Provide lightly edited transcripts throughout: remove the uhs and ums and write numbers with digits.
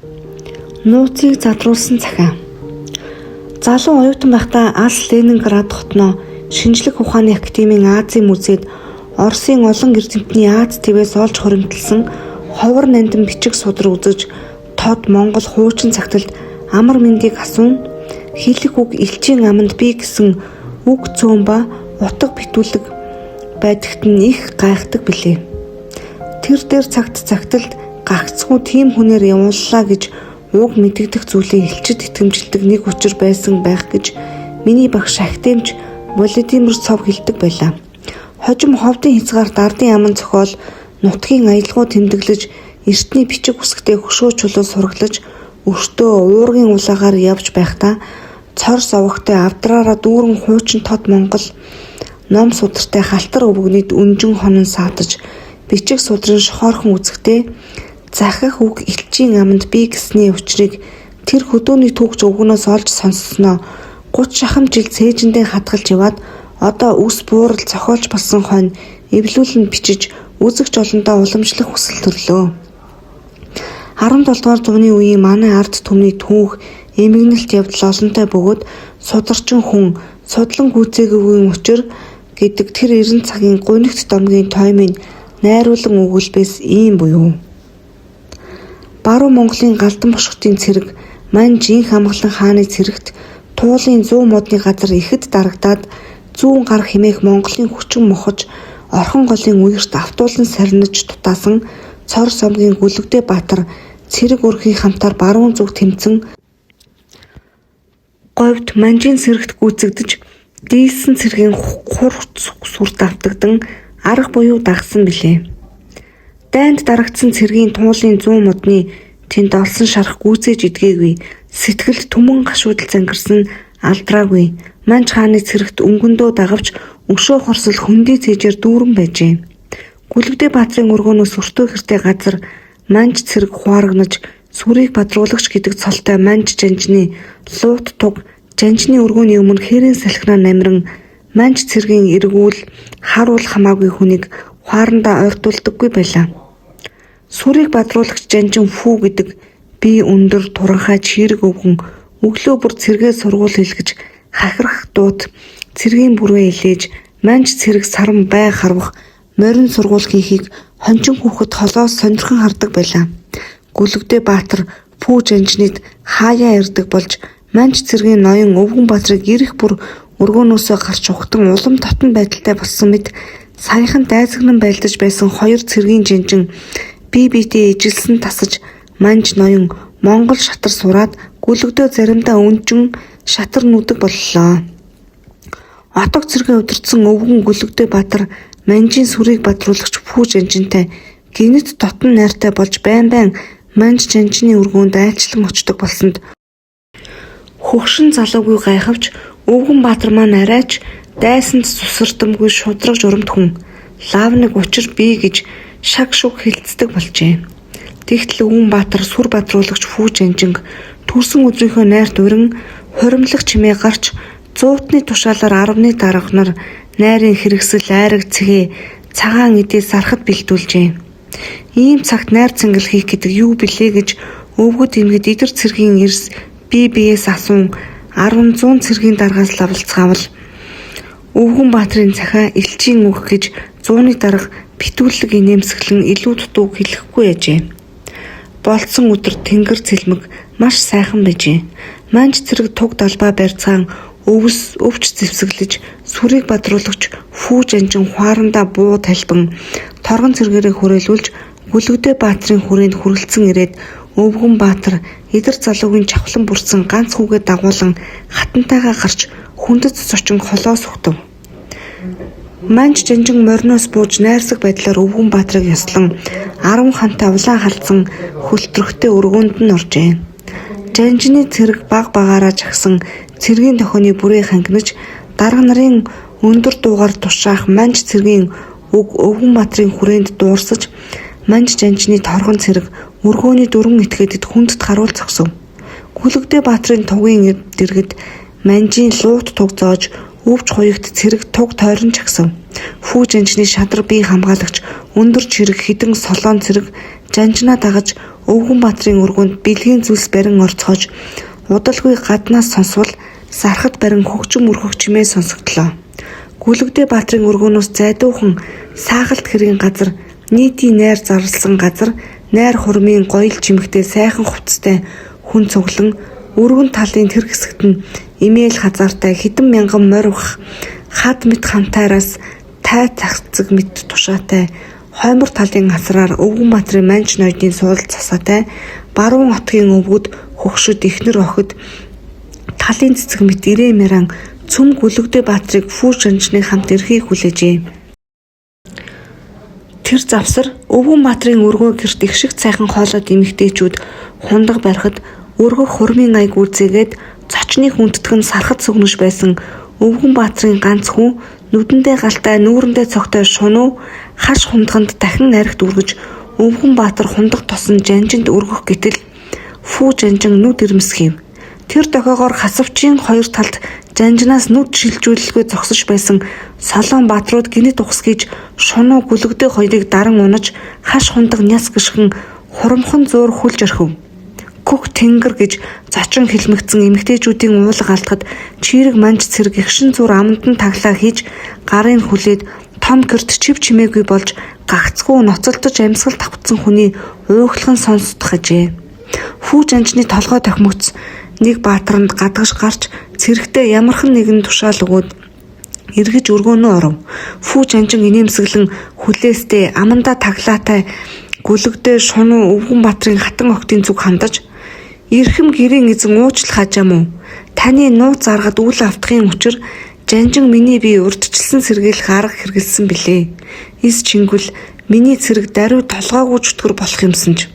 Нууцыг задруулсан захиа. Залуу оюутан байхдаа Алс Ленинград хотноо шинжлэх ухааны академийн Азийн музейд Оросын олон эрдэмтний Аз твээс олж хуримтлсан ховор нандин бичиг судар үзэж тод Монгол хуучин цагталд амар мэндийг асуун хэлэх үг элчийн аманд би гэсэн үг цөөн ба утга битүүлэг байдагт нь их гайхдаг билээ. Тэр дээр цагт цагталд гагцхүү тийм хүнээр явууллаа гэж уг мэдэгдэх зүйлээ элчид итгэмжилдэг нэг учир байсан байх гэж миний багш академич Владимир Цов хэлдэг байлаа. Хожим ховдын хязгаарт ардын аман зохиол нутгийн аялгау тэмдэглэж эртний бичиг үсгтээ хөшөө чулуу сургалаж өртөө уургийн улаагаар явж байхдаа цор зовогтой авдраараа дүүрэн хуучин тод Монгол ном судартай халтар өвгөнийг өнжин хонон саатаж бичиг судрын шохоорхон үзэхдээ захих үг элчийн аманд би гэсний учрыг тэр хөдөөний түүхч өвгөнөөс олж сонссноо 30 шахам жил цээжиндээ хадгалж яваад одоо үс буурал зохиолч болсон хойно эвлүүлэн бичиж үзэгч олондоо уламжлах хүсэл төрлөө. 17 дугаар зууны үеийн манай ард түмний түүх, эмгэнэлт явдал олонтой бөгөөд сударчин хүн судлан гүйцээгүйн учир гэдэг тэр 90 цагийн гунигт домгийн тоймын найруулан өгүүлбээс ийм буюу. Баруун Монголын Галдан бошготын цэрэг Манж инх амгалан хааны цэрэгт Туулын 100 модны газар ихэд дарагдаад зүүн гар хэмээх Монголын хүчин мохож Орхон голын үерт автуулан сарниж дутаасан цор сомгийн Гүлэгдээ Баатар цэрэг өрхийн хамтаар баруун зүг тэмцэн говьд Манжийн сэрэгт гүйцэгдэж дийлсэн цэргийн хур сүрт автагдан арга буюу дагсан билээ. Дайнд дарагдсан цэргийн Туулын 100 модны тэнд олсон шарах гүйцээж эдгээгүй, сэтгэлд түмэн гашуудал зангирсан алдраагүй. Манж хааны цэрэгт өнгөндөө дагавч өшөө хорсол хөндий цээжээр дүүрэн байжээ. Гүлэгдээ Баатрын өргөөнөөс өртөө хэртэй газар Манж цэрэг хуарагнаж сүрийг бадруулагч гэдэг цолтой Манж жанжны луут туг жанжны өргөөний өмнө хэрийн салхинаа намиран Манж цэргийн эргүүл харуул хамаагүй хүнийг хуарандаа ойртуулдаггүй байлаа. Сүрийг бадруулагч жанжин фүү гэдэг би өндөр туранхай чийрэг өвгөн өглөө бүр цэргээ сургууль хэлгэж хахирах дуут цэргийн бүрээ илээж Манж цэрэг саран бай харвах морин сургууль хийхийг хончин хүүхэд холоос сонирхон хардаг байлаа. Гүлэгдээ Баатар фүү жанжныг хаяа ирдэг болж Манж цэргийн ноён Өвгөн Баатрыг ирэх бүр өргөөнөөсөө гарч угтан улам дотно байдалтай болсон мэт саяхан дайсагнан байлдаж байсан хоёр цэргийн жанжин бие биедээ ижилсэн тасаж Манж ноён Монгол шатар сураад Гүлэгдөө заримдаа өнжин шатар нүүдэг боллоо. Отог цэргээ удирдсан өвгөн Гүлэгдээ Баатар Манжийн сүрийг бадруулагч фүү жанжинтай гэнэт дотно найртай болж байн байн Манж жанжины өргөөнд айлчлан очдог болсонд хөгшин залуугүй гайхавч Өвгөн Баатар маань арайч дайсанд цусардамгүй шударга журамт хүн лавныг учир бий гэж шаг шуг хэлцдэг болжээ. Тэгтэл Өвгөн Баатар сүр бадруулагч фүү жанжинг төрсөн өдрийнхөө найрт урин хуримтлах чимээ гарч зуутны тушаалаар 10-ны дарга нар найрын хэрэгсэл айраг цэгээ цагаан эдээ сархад бэлдүүлжээ. Ийм цагт найр цэнгэл хийх гэдэг юу билээ гэж өвгөд эмгэд идэр цэргийн эрс бие биеэс асуун 10 100 цэргийн даргаас лавлцгаавал Өвгөн Баатрын захиа элчийн үг гэж зууны дарга битүүлэг инээмсэглэн илүү дутуу хэлэхгүй яжээ. Болцсон өдөр тэнгэр цэлмэг маш сайхан байжээ. Манж цэрэг туг далбаа барьцаан өвс өвч зэвсэглэж сүрийг бадруулагч фүү жанжин хуарандаа буу талбан торгон цэргээрээ хүрээлүүлж Гүлэгдээ Баатрын хүрээнд хүрэлцэн ирээд Өвгөн Баатар эдэр залуугийн чавхлан бүрдсэн ганц хүүгээ дагуулan хатантайгаа гарч хүндэт зочин холоос өгдөв. Манж жанжин мориноос бууж найрсаг байдлаар Өвгөн Баатрыг ёслон 10 хантай улаан халдсан хөлтрөхтэй өргөөнд нь оржээ. Жанжины цэрэг баг багаараа жагсан цэргийн дохионы бүрээ хангинаж дарга нарын өндөр дуугаар тушаах Манж цэргийн үг Өвгөн Баатрын хүрээнд дуурсаж Манж жанжны торгон цэрэг өргөөний дөрвөн этгээдэд хүндэт харуул зогсов. Гүлэгдээ Баатрын тугийн дэргэд Манжийн луут туг зоож өвч хуягт цэрэг туг тойрон жагсав. Фүү жанжны шадар бие хамгаалагч өндөр чирэг хэдэн солоон цэрэг жанжнаа дагаж Өвгөнбаатрын өргөөнд бэлгийн зүйлс барин орцгоож удалгүй гаднаас сонсвол сархад барин хөгжим өргөх чимээ сонсогдлоо. Гүлэгдээ баатрын өргөөнөөс зайдуухан саахалт хэргийн газар нийтийн найр зарласан газар найр хурмын гоёл чимэгтэй сайхан хувцастай хүн цуглан өргөн талын тэр хэсэгт нь эмээл хазаартай хэдэн мянган морь вах хад мэт хамтайраас тай цацаг мэт тушаатай хоймор талын асраар Өвгөнбаатрын манж ноёдын суулал засаатай баруун отгийн өвгөд хөгшөд эхнэр охид талын цэцэг мэт ирээн мяран цөм Гүлэгдээ баатрыг Фүү Жанжины хамт ирэхийг хүлээжээ. Тэр завсар Өвгөнбаатрын өргөө гэрт их шиг сайхан хоолойд эмэгтэйчүүд хундаг барихад өргөх хурмын аяг үзээгээд цочны хүндэтгэн сархад сүгнэж байсан Өвгөнбаатрын ганц хүү нүдэндээ галтай нүүрэндээ цогтой шунуу хаш хундганд дахин архи дүүргэж Өвгөнбаатар хундаг тосон жанжинд өргөх гэтэл Фүү Жанжин нүд ирмэсгэв. Тэр дохиогоор хасавчийн хоёр талд жанжинаас нүд шилжүүлэлгүй зогсож байсан Солоон баатрууд гэнэт ухсгийж шунуу Гүлэгдээ хоёрыг даран унаж хаш хундаг няс гишгэн хурамхан зуур хөлж орхив. Хөх тэнгэр гэж зочин хилмигдсэн эмэгтэйчүүдийн уулга алдахад чийрэг манж цэрэг эгшин зуур аманд нь таглаа хийж гарын хүлээд том гэрт чив чимээгүй болж гагцхүү ноцолдож амьсгал тавцсан хүний уйхлах нь сонсдох ажээ. Фүү Жанжны толгой тохимогц нэг баатаранд гадагш гарч цэрэгтээ ямархан нэгэн тушаал өгөөд эргэж өргөөнөө оров. Фүү Жанжин инээмсэглэн хүлээстэй амандаа таглаатай Гүлэгдээ шунуу Өвгөнбаатрын хатан охидын зүг хандаж эрхэм гэрийн эзэн уучлах ажаам уу? Таны нууц аргад үл автахын учир Жанжин миний бие урьдчилсан сэргийлэх арга хэрэглэсэн билээ. Эс чингүл миний цэрэг даруй толгойгүй чөтгөр болох юмсан ч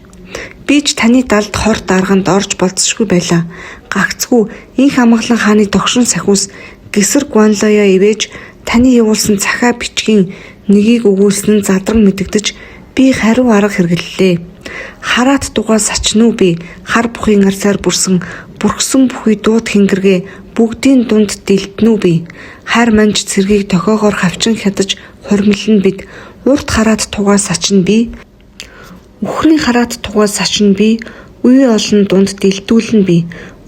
би ч таны далд хор дарганд орж болзошгүй байлаа. Гагцхүү инх амгалан хааны догшин сахиус гесэр гуанлоёо ивэж таны явуулсан захиа бичгийн нэгийг өгүүлсэн нь задран мэдэгдэж би хариу арга хэрэглэлээ. Хараат дугаа сачнуу би хар бухын арсаар бүрсэн бүрхсэн бүхий дууд хингэргээ бүгдийн дунд дэлдэнүү би хайр манж цэргийг дохиогоор хавчин хядаж хуримлан бид урт хараат тугаа сачна би үхрийн хараат тугаа сачна би үе олон дунд дэлдүүлнэ би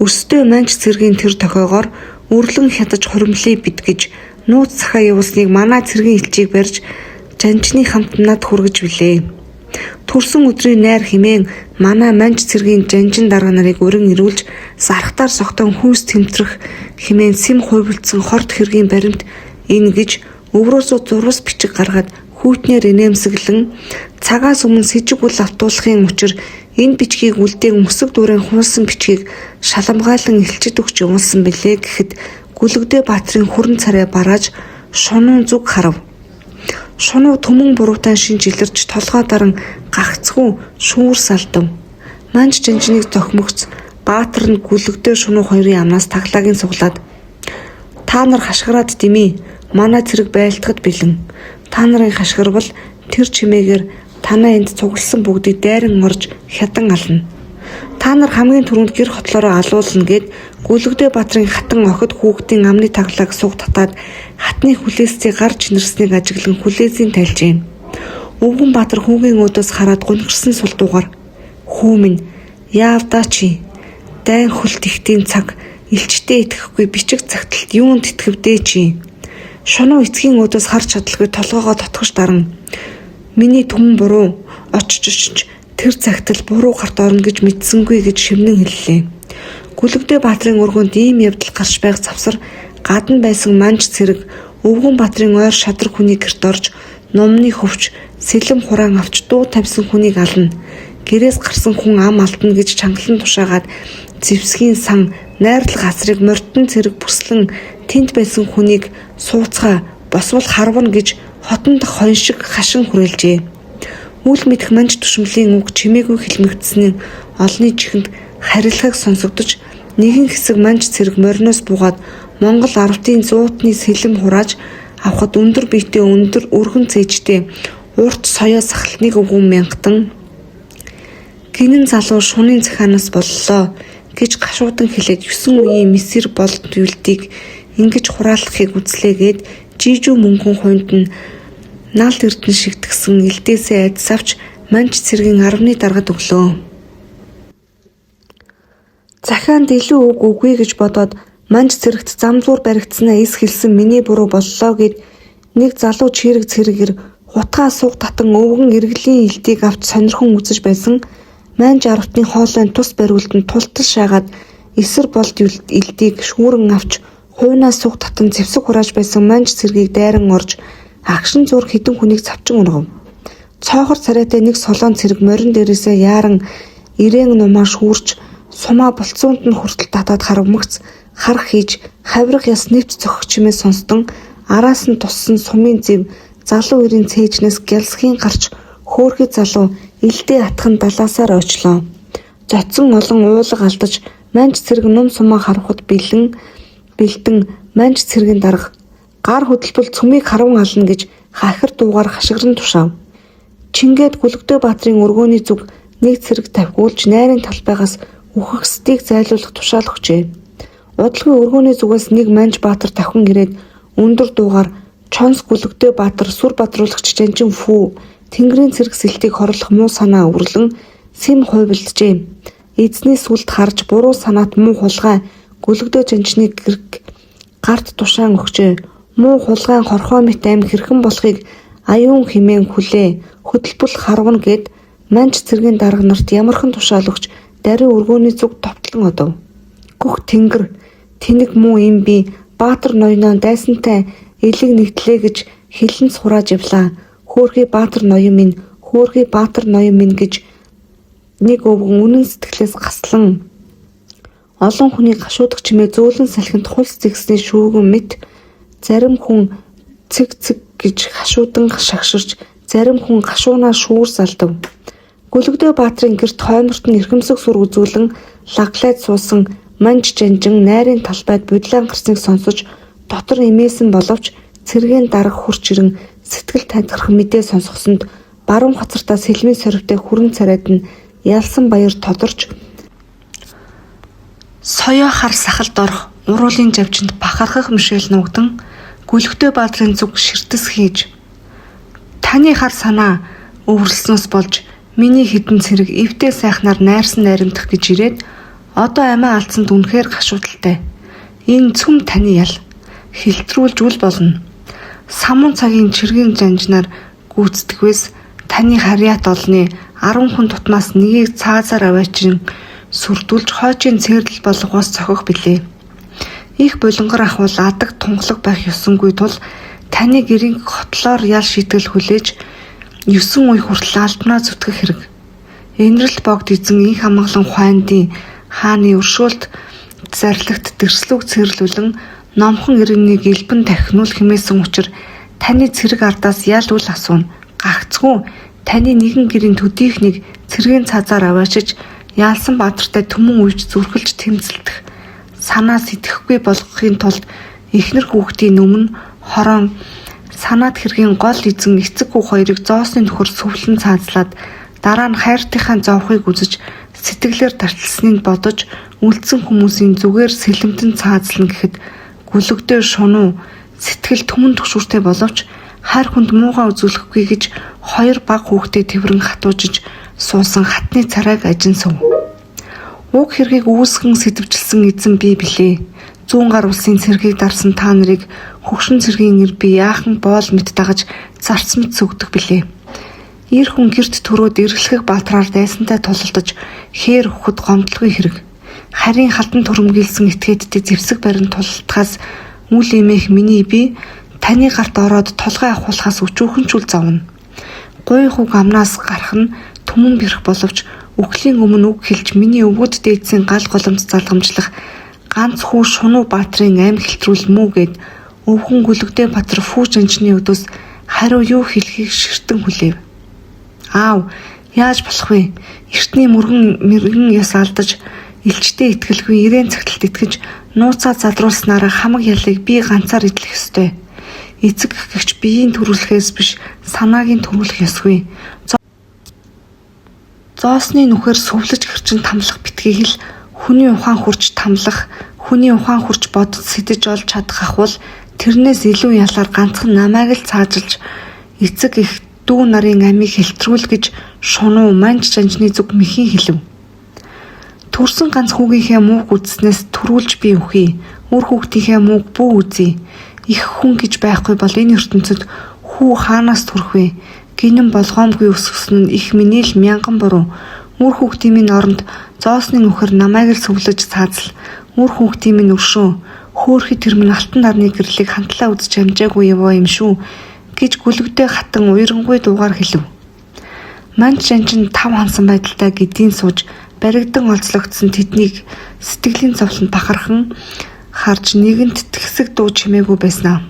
өсдөө манж цэргийн тэр дохиогоор өрлөн хядаж хуримлая бид гэж нууц захиа явуулсныг манай цэргийн элчийг барьж Жанжны хамт над хүргэж билээ. Төрсөн өдрийн найр хэмээн манай манж цэргийн жанжин дарга нарыг урин ирүүлж сархтаар согтон хүүс тэмтрэх хэмээн сэм хувилдсан хорт хэргийн баримт энэ гэж өврөөсөө зурвас бичиг гаргаад хүйтнээр инээмсэглэн цагаас өмнө сэжиг үл автуулахын учир энэ бичгийг үлдээн мөсөг дүүрэн хуулсан бичгийг шаламгайлан элчид өгч явуулсан билээ гэхэд Гүлэгдээ баатрын хүрэн царай барааж шунуун зүг харав. Шунуу түмэн буруутай шинж илэрч толгой даран гагцхүү шүүр салдав. Манж жанжныг зохимогц Баатар нь Гүлэгдээ шунуу хоёрын амнаас таглагийн суглаад та нар хашгираад дэмий манай цэрэг байлдахад бэлэн. Та нарын хашгирвал тэр чимээгээр танай энд цугласан бүгдийг дайран орж хядан ална. Та нар хамгийн түрүүнд гэр хотлороо алуулна гэд Гүлэгдээ Баатрын хатан охид хүүхдийн амны таглааг суг татаад хатны хүлээсцийг гар чинэрснийг ажиглан хүлээсийн тайлжээ. Өвгөнбаатар хүүгийн өөдөөс хараад гунхирсан сул дуугаар хүү минь яав даа чи дайн хөлт ихтийн цаг элчтэй итгэхгүй бичиг цагталт юунд итгэвдээ чи. Шунуу эцгийн өөдөөс харж чадалгүй толгоогоо дотгош даран миний түмэн буруу очиж очиж тэр цагтал буруу гарт орно гэж мэдсэнгүй гэж шивнэн хэллээ. Гүлэгдээ Баатрын өргөөнд ийм явдал гарч байх завсар гадна байсан манж цэрэг Өвгөнбаатрын ойр шадраг хүний гэрт орж нумны хөвч сэлэм хураан авч дуу тавьсан хүнийг ална. Гэрээс гарсан хүн ам алдна гэж чангалан тушаагаад зэвсгийн сан найрлага асрыг морьтон цэрэг бүслэн тэнд байсан хүнийг сууцгаа босвол харвна гэж хотон дах хонь шиг хашин хүрээлжээ. Үл мэдэх манж түшмэлийн үг чимээгүй хэлмэгдсэн олонний чихэнд харилцааг сонсогдож нэгэн хэсэг манж цэрэг мориноос буугаад Монгол арвтын зуутны сэлэм хурааж авахад өндөр биетэй өндөр өргөн цээжтэй урт соёо сахалтныг өвгөн мянгатан гинэн залуу шунын захианаас боллоо гэж гашуудан хэлээд 9 үеийн мессер болд үйлдийг ингэж хураалгахыг үзлээгээд жижүү мөнгөн хувьд нь налд эрдэнэ шигтгсэн элдээсээ айдас авч манж цэргийн 10-ны даргад өглөө. Захианд илүү үг үгүй гэж бодоод манж цэрэгт зам зуур баригдсанаа эс хэлсэн миний буруу боллоо гээд нэг залуу чийрэг цэрэг ир хутгаа суг татан өвгөн эргэлийн элдийг авч сонирхон үзэж байсан Манж аравтны хоолойн тус бариултанд тултал шаагаад эсэр болд элдийг шүүрэн авч хуунаа суг татан зэвсэг хурааж байсан манж цэргийг дайран орж агшин зуур хэдэн хүнийг цавчин унагав. Цоохор царайтай нэг солоон цэрэг морин дээрээсээ яаран ирээн нумаа шүүрч сумаа болцоонд нь хүртэл татаад харавмагц харх хийж хавирга яс нэвт цохих чимээ сонстон араас нь туссан сумын зэв залуу эрийн цээжнээс гялсхийн гарч хөөрхий залуу элдээ атхан далаасаар ойчлоо. Зодсон олон уулга алдаж манж цэрэг нум сумаа харвахад бэлэн бэлдэн манж цэргийн дарга гар хөдөлбөл цөмийг харван ална гэж хахир дуугаар хашгиран тушаав. Чингээд Гүлэгдээ баатрын өргөөний зүг нэг цэрэг тавхиулж найрын талбайгаас үхэгсдийг зайлуулах тушаал өгчээ. Удалгүй өргөөний зүгээс нэг манж баатар давхин ирээд өндөр дуугаар Чонс Гүлэгдээ баатар сүр бадруулагч Жанжин фүү Тэнгэрийн цэрэг сэлтийг хорлох муу санаа өвөрлөн сэм хувилджээ. Эзний сүлд харж буруу санаат муу хулгай Гүлэгдээ жанжны гэрг гарт тушаан өгчээ. Муу хулгайн хорхоо мэт ам хэрхэн болохыг аюун хэмээн хүлээ. Хөдөлбөл харвна гэд манж цэргийн дарга нарт ямархан тушаал өгч даруй өргөөний зүг товтлон одов. Гүх тэнгэр тэнэг муу юм би Баатар ноёноо дайсантай элэг нэгтлээ гэж хэлэн сурааж явлаа. Хөөрхий Баатар ноён минь, хөөрхий Баатар ноён минь гэж нэг өвгөн үнэн сэтгэлээс гаслан олон хүний гашуудах чимээ зөөлөн салхинд хулс зэгсний шүүгэн мэт зарим хүн цэг цэг гэж хашуудан шагширч зарим хүн гашуунаа шүүр залдав. Гүлэгдээ баатрын гэрт хойморт нь эрхэмсэг сүр үзүүлэн лаглайд суусан манж жанжин найрын талбайд будилан гарсныг сонсож дотор эмээсэн боловч цэргийн дарга хурч ирэн сэтгэл тайтгарах мэдээ сонсгосонд баруун хацартаа сэлмийн сорвитой хүрэн царайд нь ялсан баяр тодорч соёо хар сахалд орох уруулын жавжинд бахархах мишэл нуугдан Гүлэгдээ баатрын зүг ширтэс хийж таны хар санаа өвөрлснөөс болж миний хэдэн цэрэг эвтэй сайхнаар найрсан найрамдах гэж ирээд одоо амиа алдсанд үнэхээр гашуудалтай. Энэ цөм таны ял хилтрүүлж үл болно. Самун цагийн чиргийн жанжнаар гүйцэтгэвээс таны харьяат олны 10 хүн тутмаас нэгийг цаазаар аваачин сүрдүүлж хойчийн цээрлэл болгоос цохих билээ. Их булангар ах бол адаг тунгалаг байх ёсонгүй тул таны гэрийн хотлоор ял шийтгэл хүлээж 9 үе хүртэл албанаа зүтгэх хэрэг. Энэрэлт богд эзэн инх амгалан хуайндын хааны өршөөлт зарлагт дэрслүүг цэрлүүлэн номхон эреннийг элбэн тахинуул хэмээсэн учир таны цэрэг ардаас ял үл асууна. Гагцхүү таны нэгэн гэрийн төдийхнийг цэргийн цазаар аваачиж яалсан баатартай түмэн үеж зүрхэлж тэмцэлдэх санаа сэтгэхгүй болгохын тулд эхнэр хүүхдийн өмнө хорон санаад хэргийн гол эзэн эцэг хүү хоёрыг зоосны нөхөр сүвлэн цаазлаад дараа нь хайртынхаа зовхыг үзэж сэтгэлээр тарчилсныг бодож үлдсэн хүмүүсийн зүгээр сэлэмтэн цаазлна гэхэд гүлэгдээ шунуу сэтгэл түмэн түгшүүртэй боловч хайр хүнд муугаа үзүүлэхгүй гэж хоёр баг хүүхдээ тэврэн хатуужиж суусан хатны царайг ажин сув. Уг хэргийг үүсгэн сэдвчилсэн эзэн би билээ. Зүүн гар улсын цэргийг дарсан та нарыг хөгшин цэргийн эр би яахан боол мэт дагаж зарц мэт сүгдэх билээ. Эр хүн гэрт төрөөд эргэлхэг баатраар дайсантай тулалдаж хээр өгөхөд гомдлгүй хэрэг. Харийн халдан түрэмгийлсэн этгээдтэй зэвсэг барин тулалдахаас үл эмээх миний би таны гарт ороод толгой авахулахаас өчүүхэн ч үл зовно. Гуй хуг амнаас гарах нь түмэн бэрх боловч үхлийн өмнө үг хэлж миний өвгөд дээдсийн гал голомт залгамжлах ганц хүү шунуу баатрын ам хэлтрүүлмүү гэд өвгөн Гүлэгдээ Баатар фүү жанжны өдөөс хариу юу хэлхийг ширтэн хүлээв. Аав, яаж болох вэ? Эртний мөргөн мэргэн ёс алдаж элчтэй итгэлгүй ирээн цагталт итгэж нууцаа задруулснараа хамаг ялыг би ганцаар эдлэх ёстой. Эцэг гэгч биеийн төрүүлэхээс биш санаагийн төрүүлэх ёсгүй. Зоосны нүхээр сүвлэж гэрчин тамлах битгий хэл хүний ухаан хүрч тамлах, хүний ухаан хүрч бодож сэтэж олж чадах ах бол тэрнээс илүү ялаар ганцхан намайг л цаажилж эцэг эх дүү нарын амийг хэлтрүүл гэж шунуу манж жанжны зүг мэхийн хэлэв. Төрсөн ганц хүүгийнхээ мууг үзснээс түрүүлж би үхье. Үр хүүхдийнхээ мууг бүү үзье. Эх хүн гэж байхгүй бол энэ ертөнцөд хүү хаанаас төрөх вэ? Гэнэн болгоомгүй өсгөсөн нь эх миний л мянган буруу. Үр хүүхдийн минь оронд зоосны үхэр намайг л сүвлэж цаазал. Үр хүүхдийн минь өршөө. Хөөрхий тэр минь алтан нарны гэрлийг хандлаа үзэж амжаагүй яваа юм шүү гэж Гүлэгдээ хатан уярангүй дуугаар хэлэв. Манж жанжин 5 хонсон байдалтай гэдийн сууж баригдан олзлогдсон тэднийг сэтгэлийн зовлонд бахархан харж нэгэнт тэгсэг дуу чимээгүй байсан аа.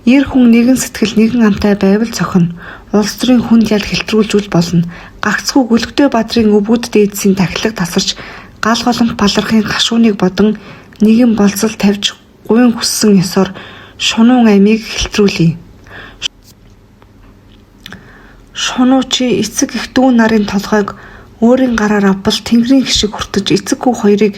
Эр хүн нэгэн сэтгэл нэгэн амтай байвал цохино. Улс төрийн хүнд ял хэлтрүүлжүүл болно. Гагцхүү Гүлэгдээ Баатрын өвгүүд дээдсийн тахилга тасарч гал голомт балархын хашууныг бодон нэгэн болзол тавьж гуйн хүссэн ёсоор шунуун амийг хэлтрүүлье. Шунуу чи эцэг эх дүү нарын толгойг өөрийн гараар авбал тэнгэрийн хишиг хүртэж эцэг хүү хоёрыг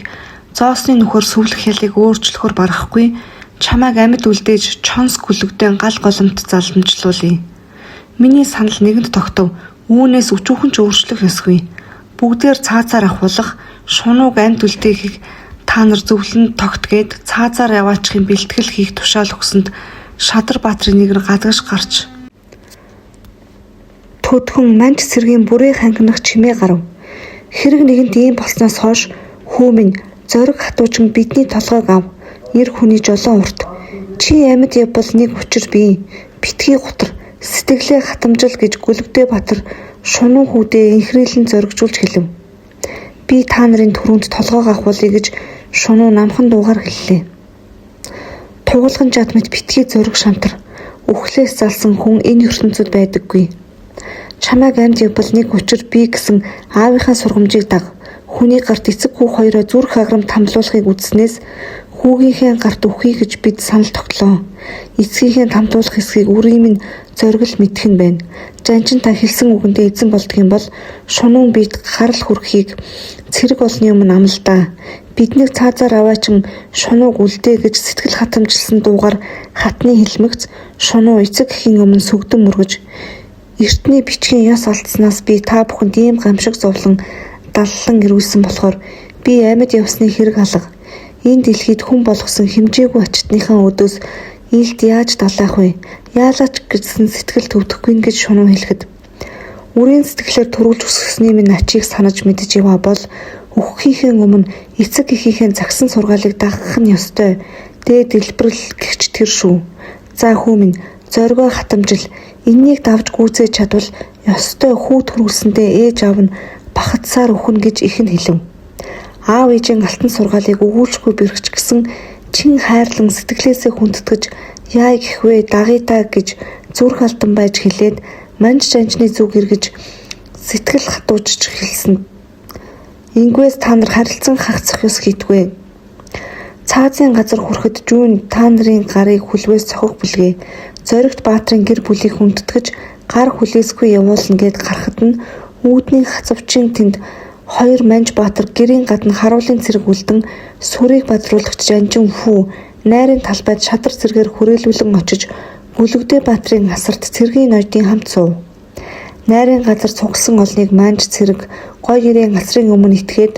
зоосны нүхээр сүвлэх ялыг өөрчлөхөөр барахгүй чамайг амьд үлдээж чонс Гүлэгдээн гал голомт залмжлуулъя. Миний санал нэгэнт тогтов. Үүнээс өчүүхэн ч өөрчлөх ёсгүй. Бүгдээр цаазаар авахулах шунууг амьд үлдээхийг та нар зөвлөн тогт гээд цаазаар яваачихын бэлтгэл хийх тушаал өгсөнд Шадар Баатрын нэгэр гадагш гарч төдхөн манж цэргийн бүрээ хангинах чимээ гарав. Хэрэг нэгэнт ийм болсноос хойш хүү минь зориг хатуучин бидний толгойг ав. Эр хүний жолоон урт. Чи амьд явбал нэг учир бий. Битгий гутар сэтгэлээ хатамжил гэж Гүлэгдээ Баатар шунуу хүүдээ энхрийлэн зоригжуулж хэлэв. Би та нарын түрүүнд толгойг авахулъя гэж шунуу намхан дуугаар хэллээ. Тугалган жад мэт битгий зориг шантар. Үхлээс залсан хүн энэ ертөнцөд байдаггүй. Чамайг амьд явбал нэг учир бий гэсэн аавынхаа сургамжийг даг. Хүний гарт эцэг хүү хоёроо зүрх аграм тамлуулахыг үзснээс хүүгийнхээ гарт үхье гэж бид санал тогтлоо. Эцгийнхээ тамдуулах хэсгийг үрийн минь зоригл мэдэх нь байна. Жанчин та хэлсэн үгэндээ эзэн болдго юм бол шунуун бид гарал хүрхийг цэрэг олны өмнө амлалдаа. Биднийг цаазаар аваачин шунууг үлдээ гэж сэтгэл хатамжилсан дуугаар хатны хэлмэгц шунуу эцэг эхийн өмнө сүгдэн мөргөж эртний бичгийн ёс алдсанаас би та бүхэнд ийм гамшиг зовлон даллан эрүүлсэн болохоор би амьд явсны хэрэг алга. Энэ дэлхийд хүн болгосон хэмжээгүй ачтныхаа өдөөс илд яаж далаах вэ? Яалаач гэсэн сэтгэл төвдөхгүй гэж шунуу хэлэхэд үрийн сэтгэлээр төрүүлж өсгсөний минь ачийг санаж мэдэж яваа бол үхэхийнхээ өмнө эцэг эхийнхээ загсан сургаалыг дагах нь ёстой. Дээд дэлбэрэл гэгч тэр шүү. За хүү минь зоригоо хатамжил энэнийг давж гүйцээж чадвал ёстой хүү төрүүлсэндээ ээж аав нь бахадсаар үхнэ гэж их нь хэлэв. Аав ээжийн алтан сургаалыг өгүүлшгүй бэрхэж гисэн чин хайрлан сэтгэлээсээ хүндэтгэж яа гэх вэ дагъя даа гэж зүрх алдан байж хэлээд манж жанжны зүг эргэж сэтгэл хатуужж хэлсэн. Ингвээс та нар харилцан хагцах ёс хийдгүй. Цаазын газар хүрэхэд жүүн та нарын гарыг хүлвээс цохих бүлгээ. Зоригт Баатрын гэр бүлийг хүндэтгэж гар хүлээсгүй явуулна гэд гарахад нь үүдний хацавчийн тэнд хоёр манж баатар гэрийн гадна харуулын цэрэг үлдэн сүрийг бадруулагч Жанжин хүү найрын талбайд шадар цэргээр хүрээлүүлэн очиж Гүлэгдээ Баатрын асарт цэргийн ноёдын хамт суув. Найрын газар цугласан олныг манж цэрэг гой гэрийн асрын өмнө итгээд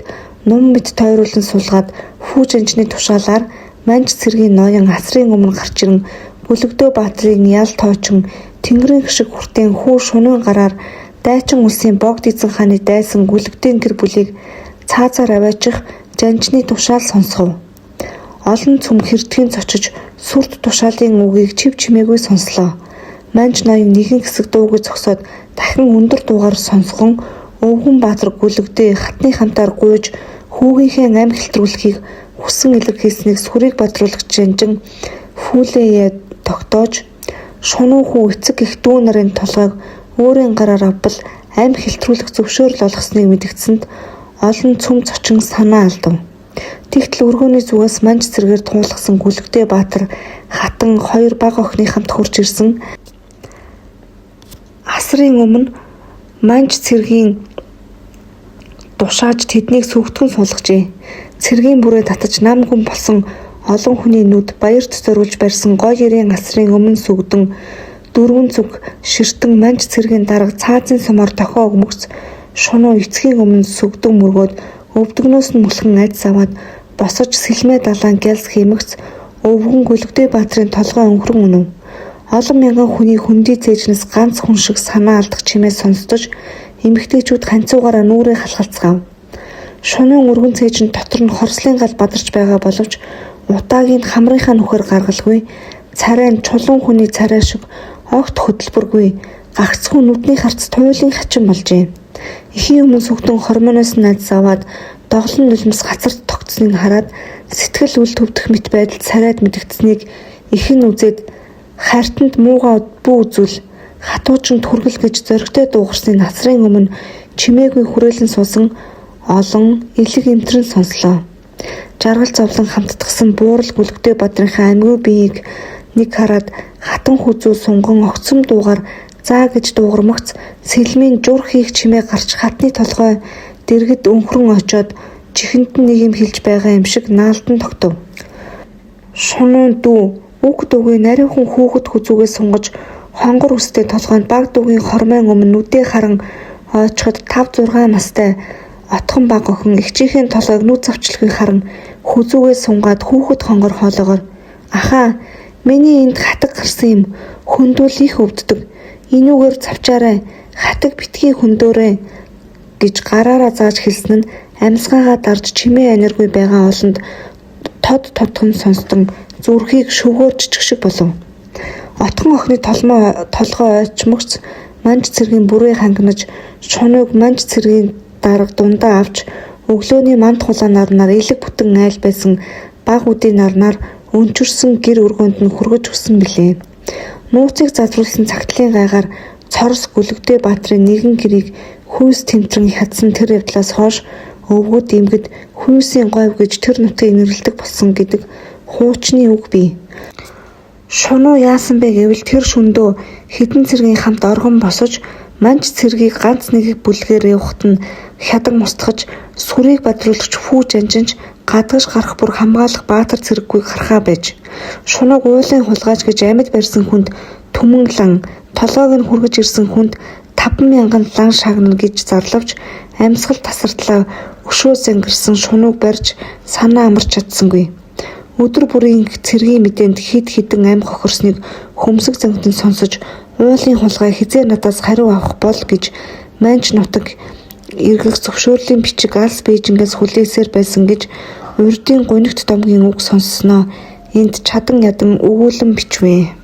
нум мэт тойруулан суулгаад хүү жанжны тушаалаар манж цэргийн ноён асрын өмнө гарч ирэн Гүлэгдээ Баатрын ял тоочин тэнгэрийн хишиг хүртэн хүү шунуун гараар дайчин улсын Богд эзэн хааны дайсан Гүлэгдээн гэр бүлийг цаазаар аваачих жанжны тушаал сонсгов. Олон цөм хэрдгийн цочиж сүрт тушаалын үгийг чив чимээгүй сонслоо. Манж ноён нэгэн хэсэг дуугүй зогсоод дахин өндөр дуугаар сонсгон Өвгөн Баатар Гүлэгдээ хатны хамтаар гуйж хүүгийнхээ ам хэлтрүүлэхийг хүссэн илэрхийлснийг сүрийг бодруулагч жанжин фүүлээ тогтоож шунуу хүү эцэг эх дүү нарын толгойг өөрийн гараар авбал ам хэлтрүүлэх зөвшөөрөл олгосныг мэдэгдсэнд олон цөм цочин санаа алдав. Тэгтэл өргөөний зүгээс манж цэргээр туулгасан Гүлэгдээ Баатар хатан хоёр бага охины хамт хурж ирсэн. Асрын өмнө манж цэргийн душааж тэднийг сүгдгэн суулгажээ. Цэргийн бүрээ татаж нам гүн болсон олон хүний нүд баярт зориулж барьсан гой гэрийн асрын өмнө сүгдэн дөрвөн зүг ширтэн манж цэргийн дарга цаазын сумаар дохио өгмөгц шунуу эцгийн өмнө сүгдэн мөргөөд Өвдөгнөөс нь мөлхөн айдас аваад босож сэлмээ далайн гялс хиймэгц өвгөн Гөлөгдөө баатрын толгой өнхрөн үнэв. Олон мянган хүний хөндий цээжнээс ганц хүн шиг санаа алдах чимээ сонсдож эмэгтэйчүүд ханьцуугаараа нүүрээ халахалцгаав. Шунуун өргөн цээжин дотор нь хорслын гал бадарч байгаа боловч утааг нь хамрынхаа нүхээр гаргалгүй, царай нь чулуун хүний царай шиг огт хөдөлбөргүй, гагцхүү нүдний харц туйлын хачин болжээ. Эхийн өмнө сүгдэн хормоноос нь айдас аваад доголон нулимс гацарт тогтсныг хараад сэтгэл үл төвдөх мэт байдал царайд мэдэгдсэнийг эх нь үзээд хайртанд муугаа бүү үзүүл, хатуучин түргэл гэж зоригтой дуугарсны насрын өмнө чимээгүй хүрээлэн суусан олон элэг эмтрэн сонслоо. Жаргал зовлон хамтдагсан буурал Гөлөгдөө Бадрынхаа амьгүй биеийг нэг хараад хатан хүзүү сунган огцом дуугаар заа гэж дуугармагц сэлмийн жур хийх чимээ гарч хатны толгой дэргэд өнхрөн очоод чихэнд нь нэг юм хэлж байгаа юм шиг наалдан тогтов. Шунуун дүү үг дүүгээ нарийхан хүүхэд хүзүүгээ сунгаж хонгор үстэй толгойнд баг дүүгийн хормойн өмнө нүдээ харан ойчход 5 6 настай отхон баг охин эгчийнхээ толгойг нүд завчлахыг харан хүзүүгээ сунгаад хүүхэд хонгор хоолоогоор ахаа миний энд хатаг гарсан юм хөндүүл их өвддөг энүүгээр завчаарай хатаг битгий хөндөөрэй гэж гараараа зааж хэлсэн нь амьсгаагаа дарж чимээ аниргүй байгаа олонд тод тодхон сонсдон зүрхийг шөвгөөр жижиг шиг болов. Отхон охины толгой ойчмогц манж цэргийн бүрээ хангинаж шунууг манж цэргийн дарга дундаа авч өглөөний манд хулаан нарнаар элэг бүтэн айл байсан баг үдийн нарнаар өнчөрсөн гэр өргөөнд нь хүргэж өгсөн билээ. Нууцыг задруулсан цагтлын гайгаар цорс Гөлөгдөө баатрын нэгэн гэрийг хүйс тэмтрэн хядсан тэр явдлаас хойш өвгөд эмгэд хүйсийн говь гэж тэр нутгийг нэрлэдэг болсон гэдэг хуучны үг бий. Шунуу яасан бэ гэвэл тэр шөндөө хэдэн цэргийн хамт оргон босож манж цэргийг ганц нэг бүлгээр явахад нь хядан устгаж сүрийг бадруулагч фүү жанжинч гадагш гарах бүр хамгаалах баатар цэрэггүй гарахаа байж. Шунууг уулын хулгайч гэж амьд барьсан хүнд түмэн лан, толгойг нь хүргэж ирсэн хүнд 5,000 лан шагнана гэж зарлавч амьсгал тасартлаа өшөө зангирсан шунууг барьж санаа амарч чадсангүй. Өдөр бүрийн цэргийн мэдээнд хэд хэдэн амь хохирсныг хөмсөг зангидан сонсож уулын хулгай хэзээ надаас хариу авах бол гэж манж нутаг эргэх зөвшөөрлийн бичиг алс Бээжингээс хүлээсээр байсан гэж урдын гунигт домгийн үг сонссноо энд чадан ядан өгүүлэн бичвэ.